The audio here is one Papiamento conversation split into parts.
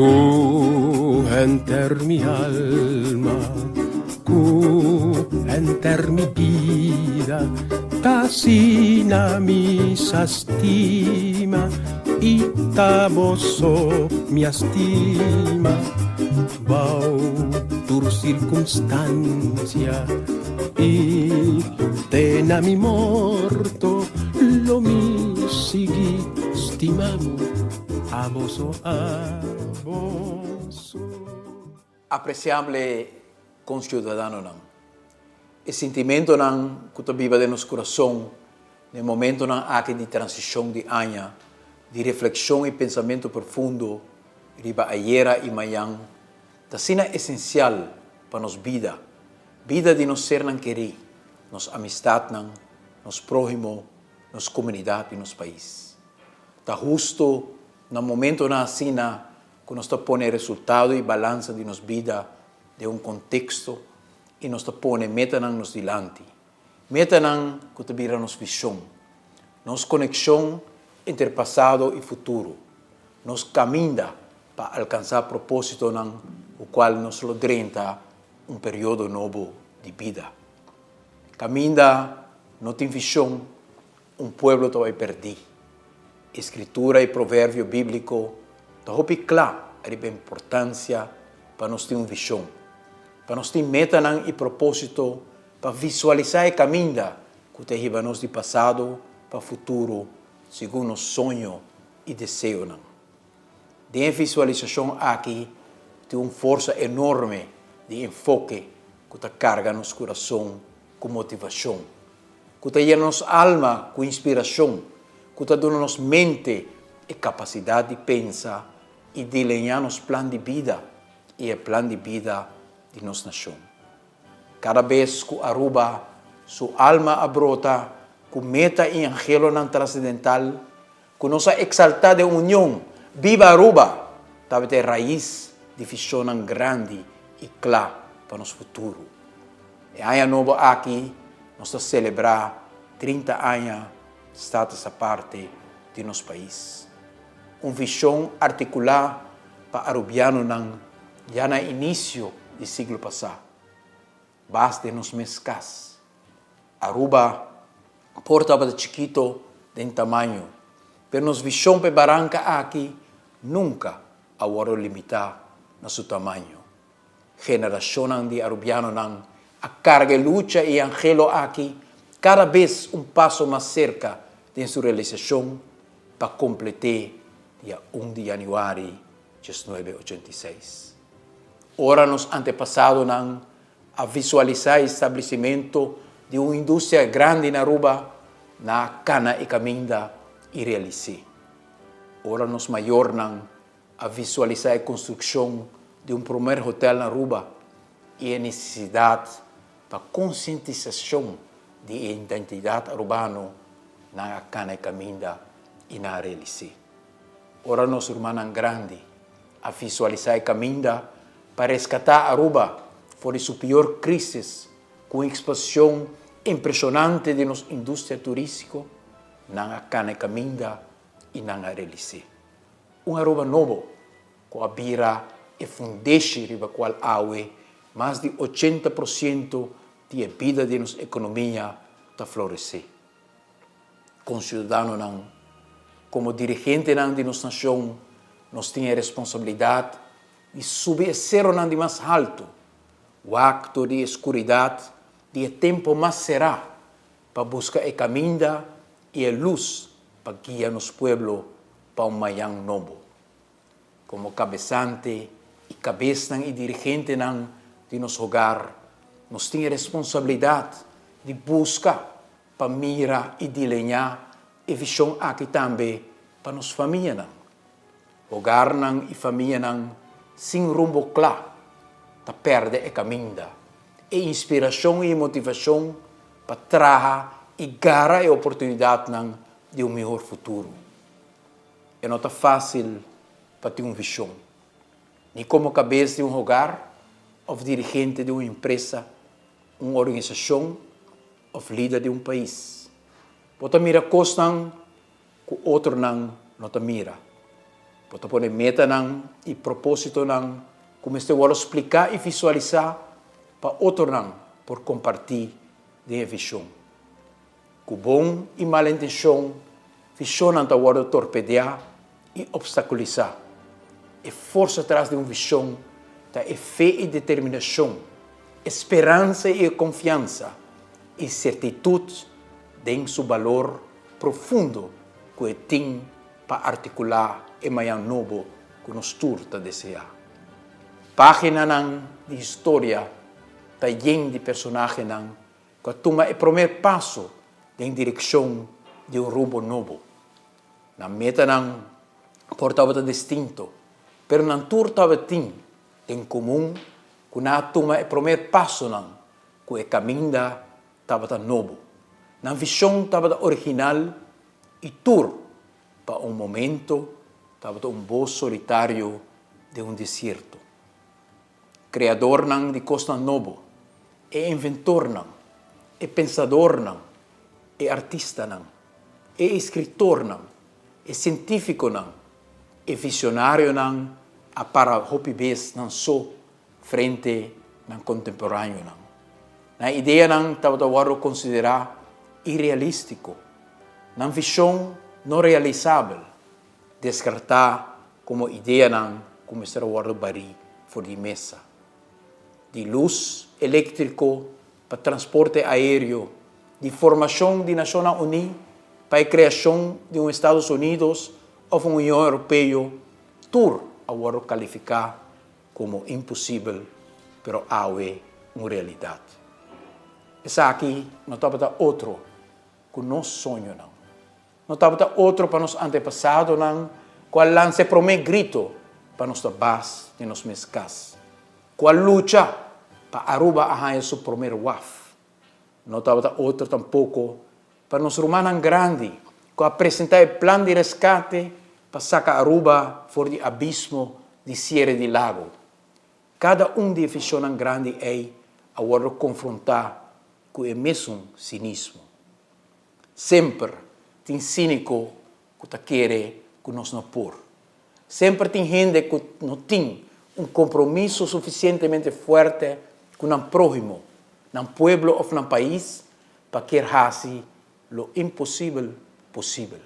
Ku henter mi alma, ku henter mi bida, ta asina mi sa stima, i ta bo so mi a stima, bou tur sirkunstansia, i te na mi morto lo mi sigui stima bo, abo so, abo so. Apreciable conciudadanonan, e sintimentonan cu ta biba den nos curason den momentonan aki di transicion di aña, di reflexion y pensamento profundo riba ayera y mañan, ta asina esencial pa nos bida, bida di nos sernan kerí, nos amistadnan, nos próhimo, nos comunidad y nos pais. Ta husto na momentonan asina ku nos ta pone resultado i balansa di nos bida den un konteksto i nos ta pone metanan nos dilanti, metanan ku ta bira nos vishon, nos konekshon entre pasado i futuro, nos kaminda pa alkansá propósitonan ku kual nos lo drenta un periodo nobo di bida. Kaminda no tin vishon, un pueblo ta bai pèrdí. E Scritura i proverbio bíblico ta hopi cla riba e importancia pa nos tin un vision, pa nos tin metanan i propósito pa visualisá e caminda cu ta hiba nos di pasado pa futuro segun nos soño i deseonan. Den e visualisacion aki tin un forsa enorme di enfoke cu ta carga nos curason cu motivacion, ku ta yena nos alma ku inspirashon, ku ta duna nos mente e kapasidat di pensa i dileñá nos plan di bida i e plan di bida di nos nashon. Kada bes ku Aruba su alma a brota ku meta i anhelonan trasendental ku nos a eksaltá den union, Biba Aruba! tabata e rais di vishonnan grandi i kla pa nos futuro. E aña nobo aki nos ta selebrá 30 aña Status Aparte di nos pais. Un vishon artikulá pa arubianonan ya na inisio di siglo pasá. Bas den nos mes kas. Aruba por tabata chikito den tamaño, pero nos vishon pa e baranka aki nunka a wòrdu limitá na su tamaño. Generashonnan di arubianonan a karga e lucha i anhelo aki kada bes un paso mas serka den su realisashon pa komplet'é dia un di yanüari 1986. Ora nos antepasadonan a visualisá e establesimentu di un industria grandi na Aruba, nan a kana e kaminda i realis'é. Ora nos mayornan a visualisá e konstrukshon di un promer hotel na Aruba i e nesesidat pa konsientisashon di e identidat arubano, nan a kana e kaminda i nan a realis'é. Ora nos rumannan grandi a visualisá e kaminda pa reskatá Aruba for di su pior krísis ku un ekspanshon impreshonante di nos industria turístiko, nan a kana e kaminda i nan a realis'é. Un Aruba nobo ku a bira e fundeshi riba kual awe mas di 80% di e bida di nos ekonomia ta floresé. Konsiudadanonan, komo dirigentenan di nos nashon, nos tin e responsabilidat di subi e seronan di mas haltu, wak tur di e skuridat di e tempu mas será pa buska e kaminda i e lus pa guia nos pueblo pa un mañan nobo. Komo kabesante i kabesnan i dirigentenan di nos hogar, nos tin e responsabilidat di buska pa mira i dileñá e vishon aki tambe pa nos famianan. Hogarnan i famianan sin rumbo kla ta pèrdè e kaminda, e inspirashon i e motivashon pa traha i gara e oportunidatnan di un mihor futuro. E no ta fásil pa tin un vishon, ni komo kabes di un hogar òf dirigente di un empresa, un organisashon òf lider di un pais. Bo ta mira kosnan ku otronan no ta mira. Bo ta pone metanan i propósitonan ku mester wòrdu spliká i visualisá pa otronan por kompartí den e vishon. Ku bon i mal intenshon, vishonnan ta wòrdu torpedeá i opstakulisá. E forsa tras di un vishon ta e fe i determinashon, e speransa i e konfiansa i sertitut den su balor profundo ku e tin pa artikulá e mañan nobo ku nos tur ta deseá. Páginanan di historia ta yen di personahenan ku a tuma e promé paso den direkshon di un rumbo nobo. Nan metanan por tabata distinto, pero nan tur tabatin den komun ku nan a tuma e promé pasonan ku e kaminda tabata nobo. Nan vishon tabata original i tur pa un momento tabata un bos solitario den un desierto. Kreadornan di kosnan nobo, e inventornan, e pensadornan, e artistanan, e eskritornan, e sientífikonan, e visionarionan a para hopi bes nan so frente nan kontemporáneonan. Nan ideanan tabata wòrdu konsiderá irealístiko, nan vishon no realisabel, deskartá komo ideanan ku mester a wòrdu barí for di mesa. Di lus eléktriko pa transporte aéreo, di formashon di Nashonnan Uní pa e kreashon di un Estados Unidos òf un Union Europeo, tur a wòrdu kalifiká komo imposibel, pero awe un realidat. Esaki no tabata otro ku nos soñonan. No tabata otro pa nos antepasadonan ku a lansa e promé grito pa nos ta bas den nos mes kas, ku a lucha pa Aruba a haña su promer waf. No tabata otro tampoko pa nos rumannan grandi ku a presentá e plan di reskate pa saka Aruba for di abismo di siere di lago. Kada un di e visionnan grandi ei a wòrdu konfrontá ku e mesun sinismo. Semper tin síniko ku ta kere ku nos no por. Semper tin hende ku no tin un kompromiso sufisientemente fuerte ku nan próhimo, nan pueblo òf nan pais pa kier hasi lo imposibel posibel.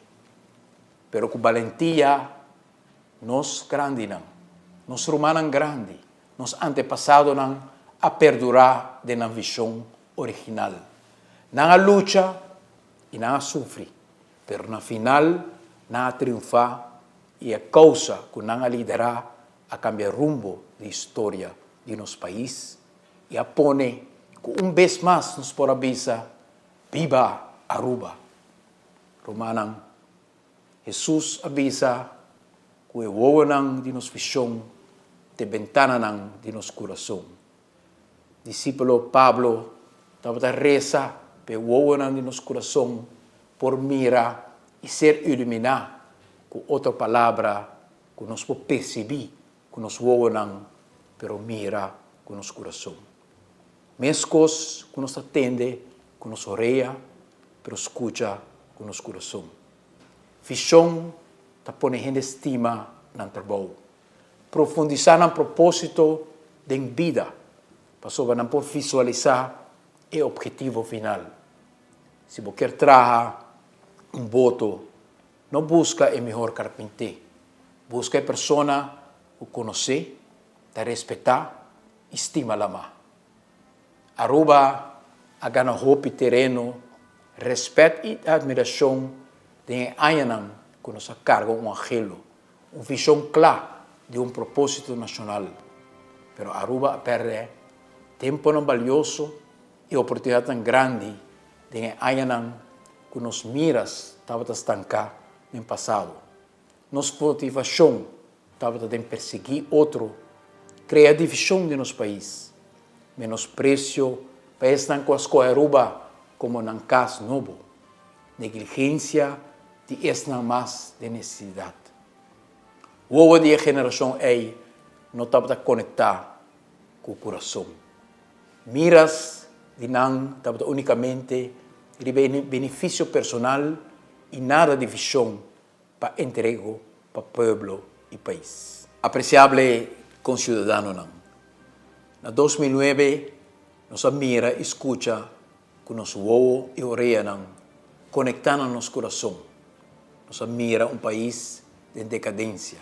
Pero ku balentia nos grandinan, nos rumannan grandi, nos antepasadonan a perdurá den nan vishon original. Nan a lucha i nan a sufri, pero na final nan a triunfá i e kousa ku nan a liderá a kambia rumbo di historia di nos pais i a pone ku un bes mas nos por a bisa, Biba Aruba! Rumannan, Hesus a bisa ku e wowonan di nos vishon ta e bentananan di nos kurason. Disípulo Pablo tabata resa pa e wowonan di nos kurason por mira i ser iluminá, ku otro palabra, ku nos por persibí ku nos wowonan pero mira ku nos kurason. Meskos ku nos ta tende ku nos orea pero skucha ku nos kurason. Vishon ta pone hende stima nan trabou. Profundisá nan propósito den bida pasobra nan por visualisá e ophetivo final. Si bo kier traha un boto, no buska e mihor karpinté. Buska e persona ku konosé, ta respetá i stima lamá. Aruba a gana hopi tereno, respet i admirashon den e añanan ku nos a karga un anhelo, un vishon kla di un propósito nashonal. Pero Aruba a pèrdè temponan balioso i oportunidatnan grandi den e añanan ku nos miras tabata stanká den pasado. Nos motivashon tabata den persiguí otro, krea divishon den nos pais, menospresio pa esnan ku a skohe Aruba komo nan kas nobo, negligensia di esnan mas den nesesidat. Wowo di e generashon ei no tabata konektá ku kurason. Miras di nan tabata únikamente riba e benefisio personal i nada di vishon pa entrego pa pueblo i. di pais. Apresiable konsiudadanonan, na 2009 nos a mira i skucha ku nos wowo i oreanan konektá na nos kurason. Nos a mira un pais den dekadensia.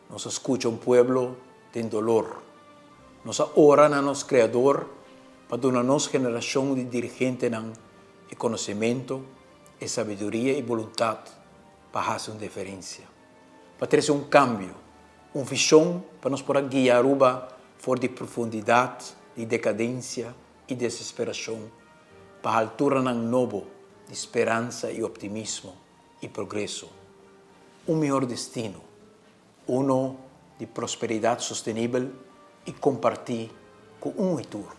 Nos a skucha un pueblo den dolor. Nos a ora na nos Kreador pa duna nos generashon di dirigentenan e konosementu, e sabiduria i boluntat pa hasi un diferensia, pa trese un kambio, un vishon pa nos por a guia Aruba for di profundidat di dekadensia i desesperashon pa halturanan nobo di speransa i optimismo i progreso. Un mihor destino, uno di prosperidat sostenibel i kompartí ku un i tur.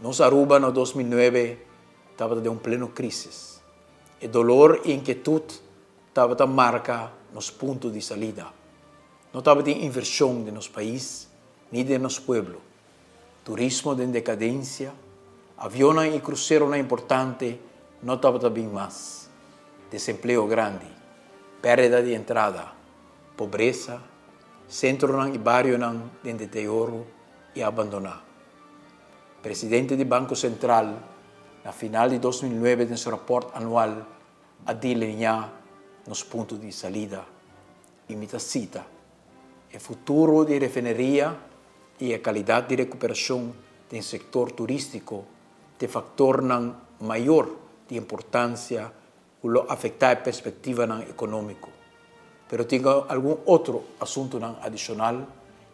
Nos Aruba na 2009 tabata den un pleno krisis. E dolor i inkietut tabata marka nos punto di salida. No tabatin invershon den nos pais ni den nos pueblo. Turismo den dekadensia, avionnan i kruseronan importante no tabata bin mas. Desempleo grandi, pèrdida di entrada, pobresa, sentronan i barionan den deterioro i abandoná. Presidente di Banko Sentral na final di 2009 den su rapòrt anual a delineá nos punto di salida i mi ta sita, E futuro di refineria i e kalidat di rekuperashon den sektor turístiko ta e faktornan mayor di importansia ku lo afektá e perspektivanan ekonómiko. Pero tin algun otro asuntunan adishonal,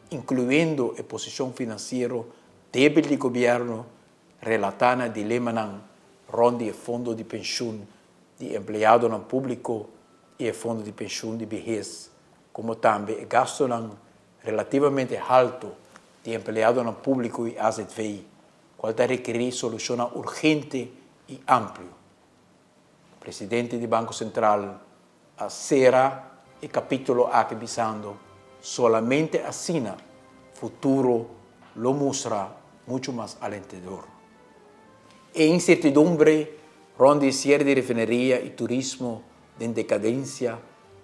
inkluyendo e posishon finansiero débil di gobièrnu relatá na dilemanan rònt di e fondo di penshun di empleadonan públiko i e fondo di penshun di behes, komo tambe e gastunan relativamente haltu di empleadonan públiko i azv, kual ta rekerí solushonnan urgente i amplio. Presidente di Banko Sentral a sera e kapítulo aki bisando, Solamente asina futuro lo mustra muchu mas alentador. E insertidumbre rònt di e siere di refineria i turismo den dekadensia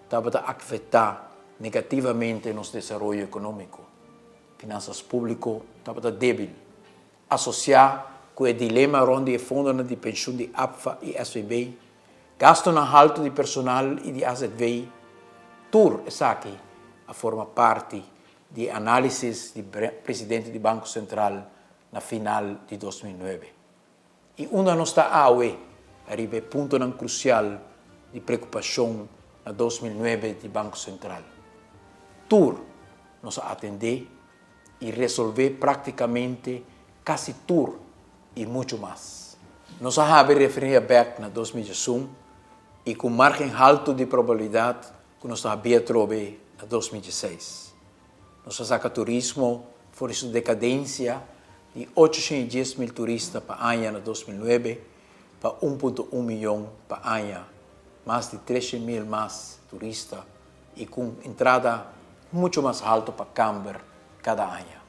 tabata afektá negativamente nos desaroyo ekonómiko. Finansas públiko tabata débil. Asosiá ku e dilema rònt di e fondonan di penshun di APFA i SVB, gastunan haltu di personal i di azv, tur esaki a forma parti di e análisis di presidente di Banko Sentral na final di 2009. I unda nos ta awe ariba e puntonan krusial di preokupashon na 2009 di Banko Sentral? Tur nos a atendé i resolvé práktikamente kasi tur i muchu mas. Nos a habri refineria bèk na 2011 i ku márgen haltu di probabilidat ku nos ta habí atrobe na 2016. Nos a saka turismo for di su dekadensia di 810,000 turista pa aña na 2009 pa 1.1 miyon pa aña, mas di 300,000 mas turista i ku un entrada muchu mas haltu pa kamber kada aña.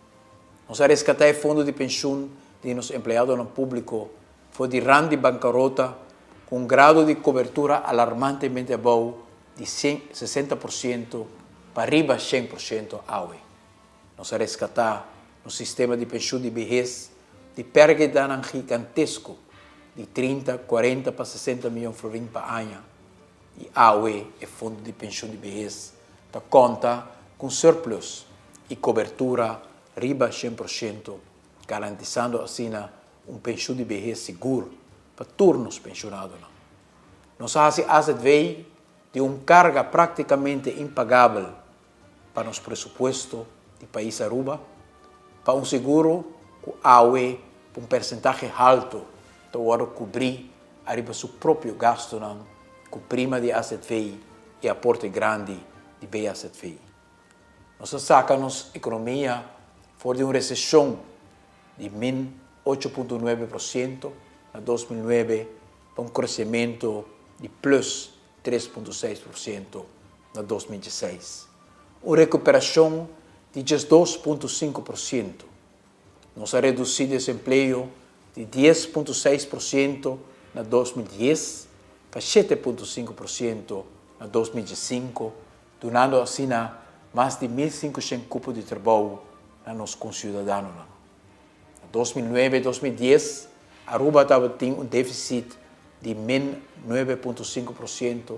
Nos a reskatá e fondo di penshun di nos empleadonan públiko for di rand di bankarota ku un grado di kobertura alarmantemente abou di 60% pa riba 100% awe. Nos a reskatá nos sistema di penshun di behes di pèrdidanan gigantesko di 30, 40 pa 60 miyon florin pa aña. I awe e fondo di penshun di behes ta konta ku un surplus i kobertura riba 100%, garantisando asina un penshun di behes sigur pa tur nos penshonadonan. Nos a hasi azv di un karga praktikamente impagabel pa nos presupuesto di pais Aruba, pa un seguro ku awe pa un persentahe halto ta wòrdu kubrí ariba su propio gastunan ku prima di azv i aporte grandi di BAZV. Nos a saka nos ekonomia for di un reseshon di min 8.9% na 2009 pa un kresementu di plus 3.6% na 2016, un rekuperashon di 12.5%. Nos a redusí desempleo di 10.6% na 2010 pa 7.5% na 2015, dunando asina mas di 1500 kupo di trabou na nos konsiudadanonan. Na 2009, 2010, Aruba tabatin un défisit di min 9.5%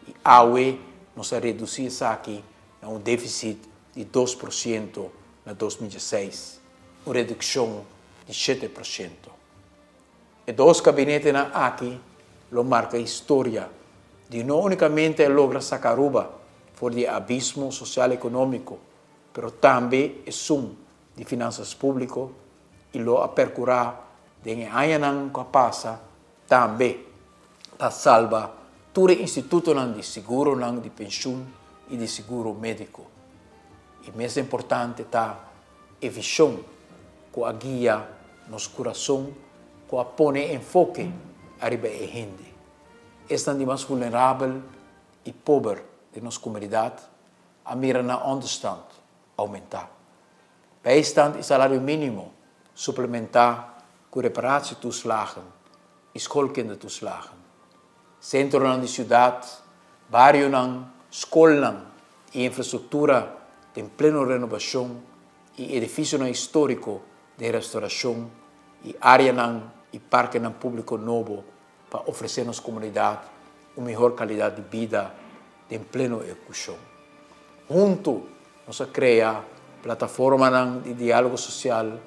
i awe nos a redusí esaki na un défisit di 2% na 2016, un redukshon di 7%. E dos kabinetenan aki lo marka historia di no únikamente a logra saka Aruba for di e abismo sosial-ekonómiko, pero tambe esun di finansas públiko i lo a perkurá den e añanan ku a pasa tambe pa salba tur e institutonan di seguronan di penshun i di seguro médiko. I mes importante ta e vishon ku a guia nos kurason ku a pone enfoke ariba e hende, esnan di mas vulnerabel i pober den nos komunidat a mira nan ònderstand oumentá. Bijstand i salario mínimo suplementá ku reparatietoeslagen i schoolkindertoeslagen. Sentronan di siudat, barionan, skolnan i infrastruktura den pleno renobashon i edifisionan históriko den restorashon i áreanan i parkenan públiko nobo pa ofresé nos komunidat un mihor kalidat di bida den pleno ehekushon. Huntu nos a krea plataformanan di diálogo sosial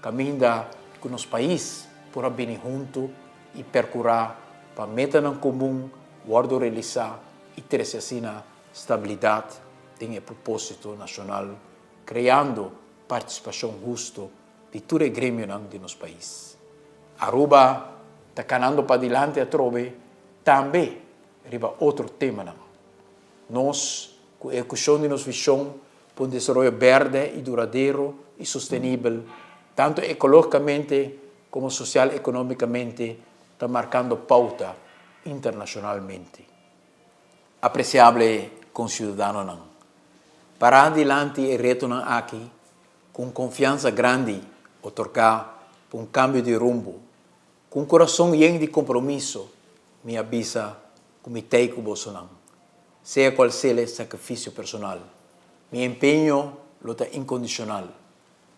kaminda ku nos pais por a bini huntu i perkurá pa metanan komun wòrdu realisá i trese asina stabilidat den e propósito nashonal, kreando partisipashon husto di tur e gremionan di nos pais. Aruba ta kanando padilanti atrobe tambe riba otro temanan. Nos, ku ehekushon di nos vishon pa un desaroyo bèrdè i duradero i sostenibel, tantu ekológikamente komo sosial-ekonómikamente, ta markando pouta internashonalmente. Apresiable konsiudadanonan, pará dilanti e retonan aki ku un konfiansa grandi otorgá pa un kambio di rumbo, ku un kurason yen di kompromiso, mi a bisa ku mi t'ei ku bosonan, sea kual sea e sakrifisio personal. Mi empeño lo ta inkondishonal,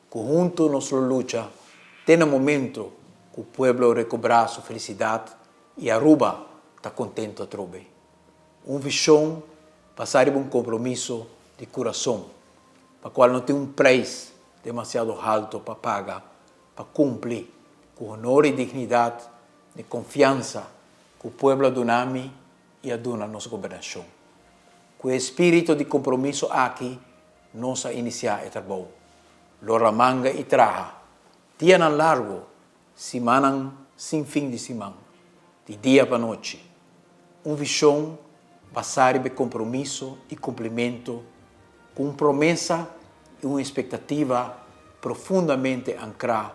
ku huntu nos lo lucha te na momento ku pueblo rekobrá su felisidat i Aruba ta kontentu atrobe. Un vishon basá riba un kompromiso di kurason, pa kual no tin un preis demasiado halto pa paga pa kumpli ku honor i dignidat di konfiansa ku pueblo a duna mi i a duna nos gobernashon. Ku e spiritu di kompromiso aki nos a inisiá e trabou. Lora manga i traha dianan largu, simannan sin fin di siman, di dia pa nochi. Un vishon basá riba e kompromiso i kumplimentu ku un promesa i un espektativa profundamente ankrá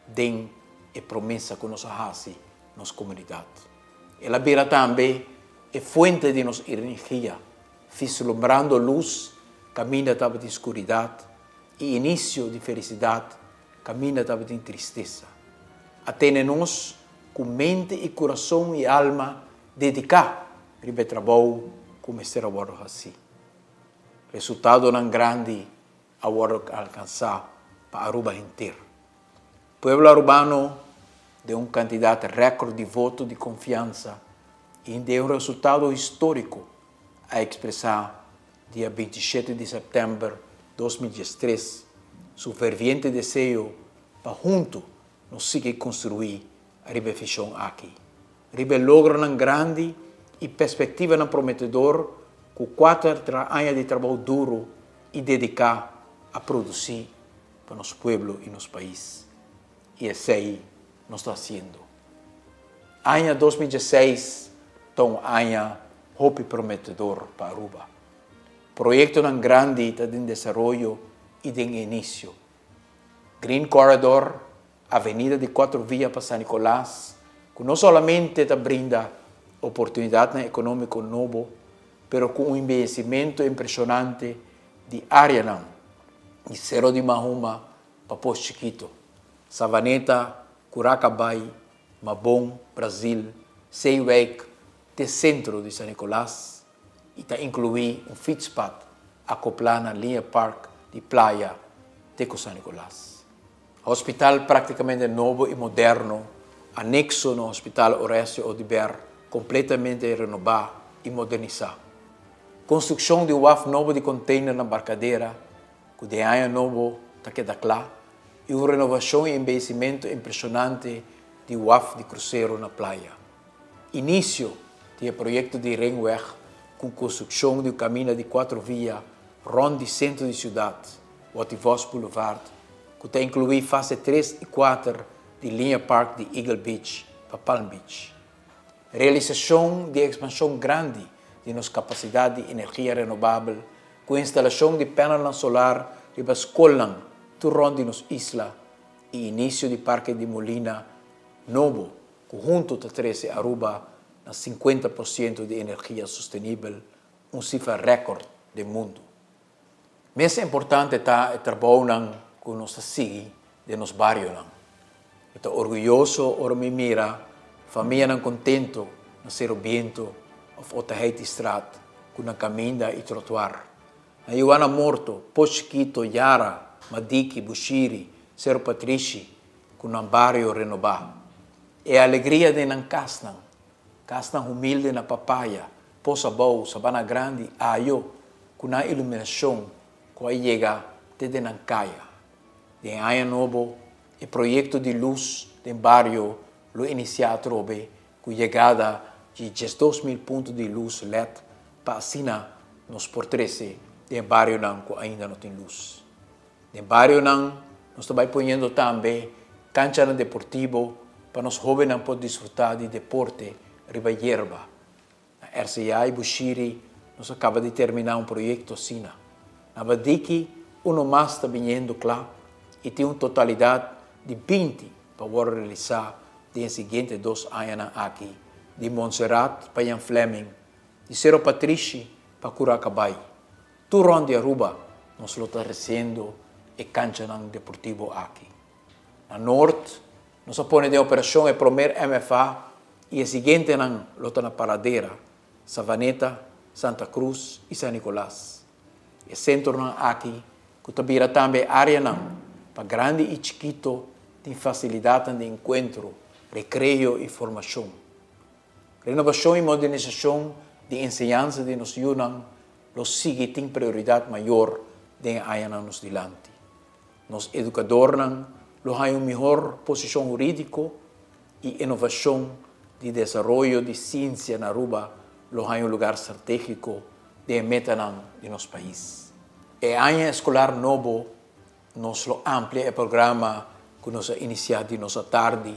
den e promesa ku nos a hasi nos komunidat. El a bira tambe e fuente di nos energia, vislumbrando lus kaminda tabatin skuridat i inisio di felisidat kaminda tabatin tristesa. A tene nos ku mente i kurason i alma dediká riba e trabou ku mester a wòrdu hasí. Resultadonan grandi a wòrdu alkansá pa Aruba henter. Pueblo Arubano den un kantidat rèkòrt di voto di konfiansa i den un resultado históriko a ekspresá dia 27 di sèptèmber 2013 su ferviente deseo pa huntu nos sigui konstruí riba e vishon aki, riba e logronan grandi i perspektivanan prometedor ku kuater aña di trabou duru i dediká a produsí pa nos pueblo i nos pais. I esei nos ta hasiendo. Aña 2016 ta un aña hopi prometedor pa Aruba. Proyektonan grandi ta den desaroyo i den inisio. Green Corridor, avenida di kuatro via pa San Nicolas, ku no solamente ta brinda oportunidatnan ekonómiko nobo, pero ku un embeyesimentu impreshonante di áreanan di Sero di Mahuma pa Pos Chikito, Savaneta, Curacabai, Mabon, Brazil, Zeewijk te sentro di San Nicolas i ta inkluí un fietspad acoplá na Linear Park di Playa te cu San Nicolas. Hospital practicamente nobo y moderno, anexo na Hospital Horacio Oduber completamente renobá y modernisá. Construccion di waf nobo di container na Barcadera, cu den aña nobo ta keda cla, y un renovacion y embeyecimento impresionante di waf di crucero na Playa. Inicio di e proyecto di Ringweg cu construccion di un camina di cuatro via rond di centro di ciudad, Watty Vos Boulevard, cu ta inclui fase tres y cuater di Linear Park di Eagle Beach pa Palm Beach. Realisacion di e expansion grandi di nos capacidad di energia renobabel cu instalacion di panelnan solar riba scolnan tur rond di nos isla y inicio di Parke di Molina nobo cu hunto ta trece Aruba na 50% di energia sostenibel, un cifra record den mundo. Mes importante ta e trabounan cu nos ta sigui den nos barionan. Mi ta orguyoso ora mi mira famianan contento na Cero Biento of Otaheitistraat cu nan caminda y trotuar. Na Juana Morto, Pos Chikito, Yara, Madiki, Bushiri, Cero Patrishi cu nan bario renoba. E alegria den nan casnan. Casnan humilde na Papaya, Pos Abou, Sabana Grandi, Ayo, cu nan iluminacion cu a yega te den nan caya. Den aña nobo, e proyecto di luz den bario lo inicia atrobe cu yegada di 12.000 punto di luz led pa asina nos por trece den e barionan cu ainda no tin luz. Den barionan nos ta bay poniendo tambe canchanan deportivo pa nos hobennan por disfruta di deporte riba yerba. Na RCA y Bushiri nos a caba di termina un proyecto asina. Na Badiki uno mas ta biniendo cla y tin un totalidad di 20 pa worde realisa den e siguiente dos añanan aki, di Montserrat pa Jan Flemming, di Cerro Patrishi pa Curacabay. Tur rond di Aruba nos lo ta reciendo e canchanan deportivo aki. Na Noord nos a pone den operacion e promer MFA y e siguientenan lo ta na Paradera, Savaneta, Santa Cruz y San Nicolas. E centronan aki cu ta bira tambe areanan pa grandi y chikito tin facilidadnan di encuentro, recreo y formacion. Renovacion y modernisacion di enseñansa di nos yunan lo sigui tin prioridad mayor den e añanan nos dilanti. Nos educadornan lo haña un mihor posicion huridico y innovacion di desaroyo di ciencia na Aruba lo haña un lugar strategico den e metanan di nos pais. E aña escolar nobo nos lo amplia e programa cu nos a inicia di nos atardi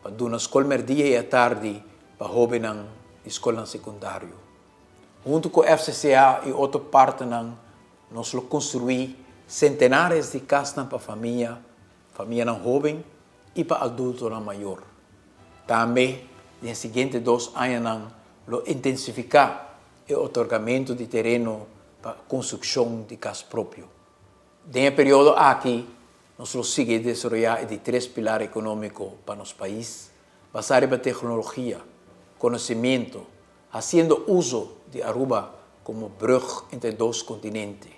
pa duna scol merdia y atardi pa hobennan di scolnan secundario. Hunto cu FCCA y otro partnernan nos lo construi centenares di casnan pa famia, famianan hoben y pa adultonan mayor. Tambe den e siguiente dos añanan lo intensifica e otorgamento di tereno pa construccion di cas propio. Den e periodo aki nos lo sigui desaroya e di tres pilar economico pa nos pais, basa riba tecnologia, conocimiento, haciendo uso di Aruba como brug entre dos continente.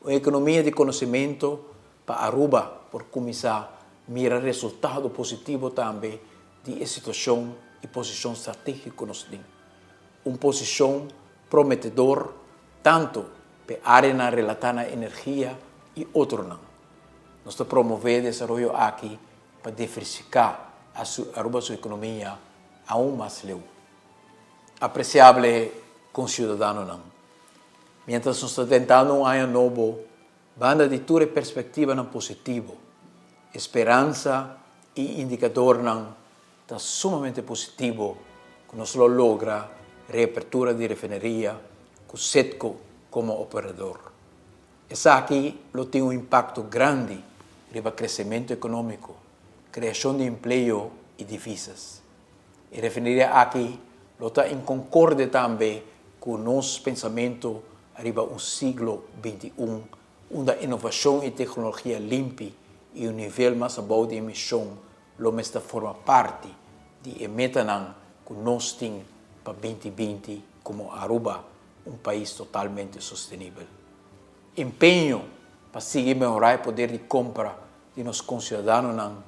Un economia di conocimento pa Aruba por cuminsa mira resultado positivo tambe di e situacion y posicion strategico nos tin. Un posicion prometedor tanto p'e areanan relata na energia y otronan. Nos ta promove e desaroyo aki pa diversifica Aruba su economia aun mas leu. Apreciable conciudadanonan, mientras nos ta tentando un aña nobo, banda di tur e perspectivanan positivo, e speransa y indicadornan ta sumamente positivo cu nos lo logra reapertura di refineria cu Citgo como operador. Esaki lo tin un impacto grandi riba crecemento economico, creacion di empleo y divisas. E refineria aki lo ta en concorde tambe cu nos pensamento riba un siglo 21 unda innovacion y tecnologia limpi y un nivel mas abou di emision lo mester forma parti di e metanan cu nos tin pa 2020 como Aruba un pais totalmente sostenibel. Empeño pa sigui mehorá e poder di kompra di nos konsiudadanonan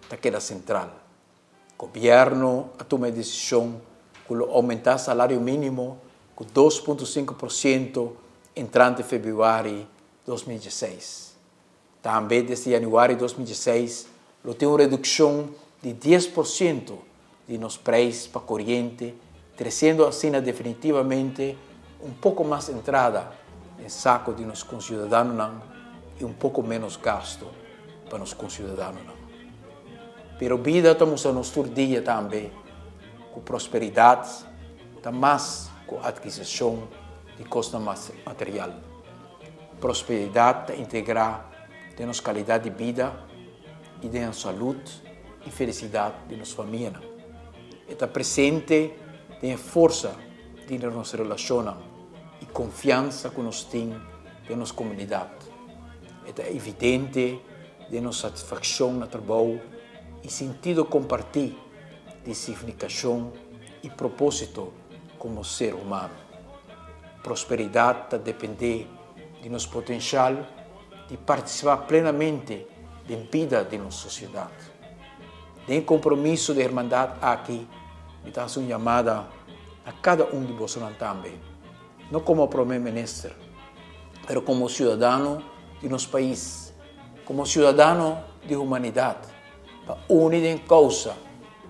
ta keda sentral. Gobièrnu a tuma e desishon ku lo oumentá salario mínimo ku 2.5% entrante febrüari 2016. Tambe desde yanüari 2016 lo tin un redukshon di 10% di nos preis pa koriente, tresiendo asina definitivamente un poko mas entrada den sako di nos konsiudadanonan i un poko ménos gasto pa nos konsiudadanonan. Pero bida ta mustra nos tur dia tambe ku prosperidat ta mas ku atkisishon di kosnan material. Prosperidat ta integrá den nos kalidat di bida i den nos salud i felisidat di nos famianan. E ta presente den e forsa di nos relashonnan i konfiansa ku nos tin den nos komunidat. E ta evidente den nos satisfakshon na trabou i sintido kompartí di signifikashon i propósito komo ser humano. Prosperidat ta dependé di nos potenshal di partisipá plenamente den bida di nos sosiedat. Den e kompromiso di hermandat aki mi ta hasi un yamada na kada un di bosonan tambe, no komo Prome Minister, pero komo siudadano di nos pais, komo siudadano di humanidat, pa uni den kousa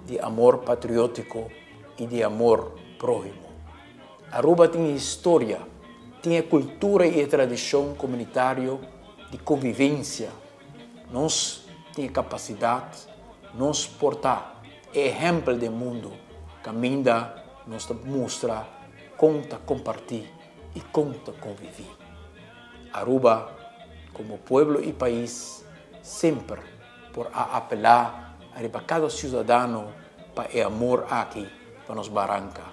di amor patriótiko i di amor próhimo. Aruba tin e historia, tin e kultura i e tradishon komunitario di konvivensia. Nos tin e kapasidat, nos por ta e ehèmpel den mundu kaminda nos ta mustra kon ta kompartí i kon ta konviví. Aruba komo pueblo i pais semper por a apelá ariba kada siudadano pa e amor aki pa nos baranka.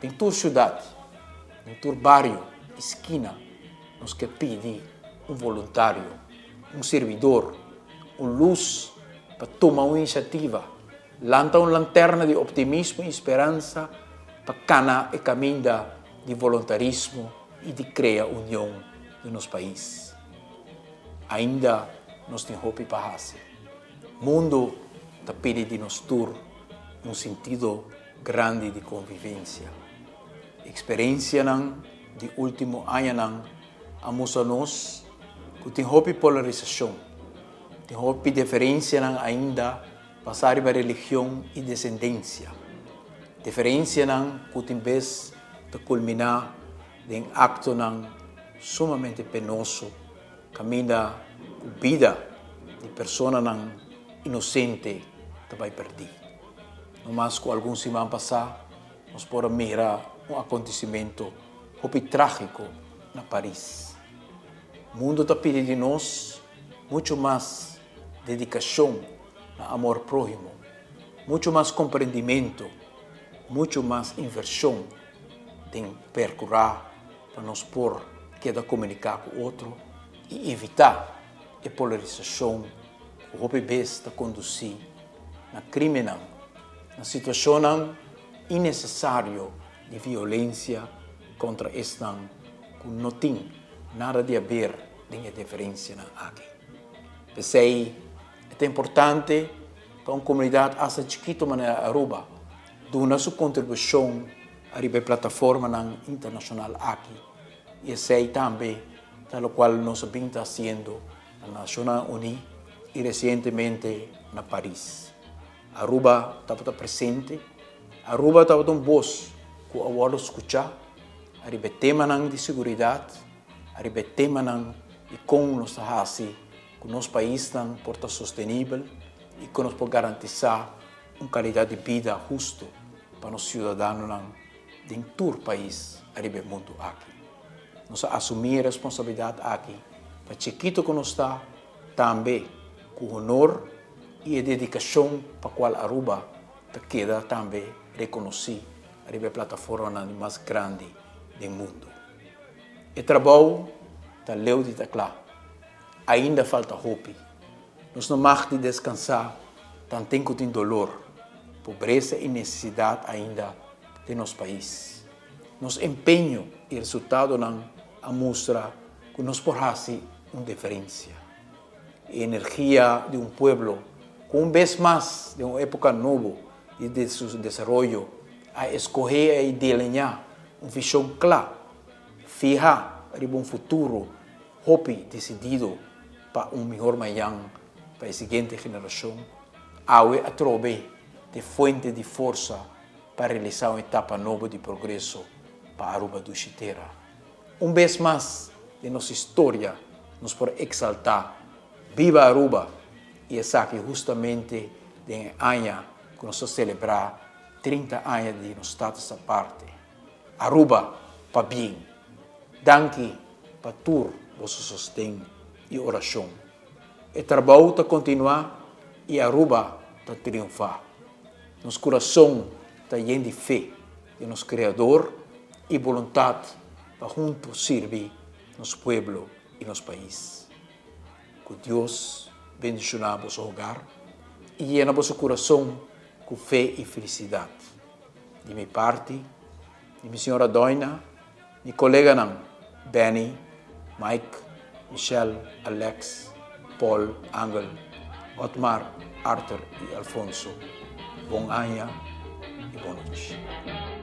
Den tur siudat, den tur bario i skina nos ke pidi un voluntario, un sirbidor, un lus pa tuma un inisiativa, lanta un lanterna di optimismo i speransa pa kana e kaminda di voluntarismo i di krea union den nos pais. Ainda nos tin hopi pa hasi. Mundu ta pidi di nos tur un sintido grandi di konvivensia. Eksperensianan di último añanan a mustra nos ku tin hopi polarisashon, tin hopi diferensianan ainda basá riba religion i desendensia. Diferensianan ku tin bes ta kulminá den aktonan sumamente penoso kaminda ku bida di personanan inosente ta bai pèrdí. No mas ku algun siman pasá nos por a mira un akontesimentu hopi trágiko na Paris. Mundu ta pidi di nos muchu mas dedikashon na amor próhimo, muchu mas komprendimentu, muchu mas invershon den perkurá pa nos por keda komuniká ku otro i evitá e polarisashon ku hopi bes ta kondusí na krímennan, na situashonnan innesesario di violensia kontra esnan ku no tin nada di haber den e diferensianan aki. P'esei e ta importante pa un komunidat asta chikitu manera Aruba duna su kontribushon ariba e plataformanan internashonal aki i esei tambe ta lokual nos a bin ta hasiendo na Nashonnan Uní i resientemente na Paris. Aruba tabata presente, Aruba tabata un bos ku a wòrdu skuchá ariba e temanan di seguridat, ariba e temanan di kon nos ta hasi ku nos paisnan por ta sostenibel i kon nos por garantisá un kalidat di bida hustu pa nos siudadanonan den tur pais ariba e mundu aki. Nos a asumí e responsabilidat aki pa chikito ku nos ta, tambe ku honor i e dedikashon pa kual Aruba ta keda tambe rekonosí ariba e plataformanan di mas grandi den mundu. E trabou ta leu di ta kla. Ainda falta hopi. Nos no mag di deskansá tanten ku tin dolor, pobresa i nesesidat ainda den nos pais. Nos empeño i resultadonan a mustra. ku nos por hasi un diferensia. E energia di un pueblo ku un bes mas den un époka nobo di su desaroyo a eskohé i deliñá un vishon kla, fihá riba un futuro hopi desidido pa un mihor mañan pa e siguiente generashon, awe atrobe t'e fuente di forsa pa realisá un etapa nobo di progreso pa Aruba dushi tera. Un bes mas den nos historia nos por exaltá Biba Aruba! I esaki hustamente den e aña ku nos ta selebrá 30 aña di nos status aparte. Aruba pabien! Danki pa tur boso sosten i orashon. E trabou ta kontinuá i Aruba ta triunfá. Nos kurason ta yen di fe den nos Kreador i boluntat pa huntu sirbi nos pueblo i nos pais. Ku Dios bendishoná boso hogar i yena boso kurason ku fe i felisidat. Di mi parti, di mi señora Doina, mi koleganan Benny, Mike, Michelle, Alex, Paul, Angel, Otmar, Arthur i Alfonso, bon aña i bon nochi.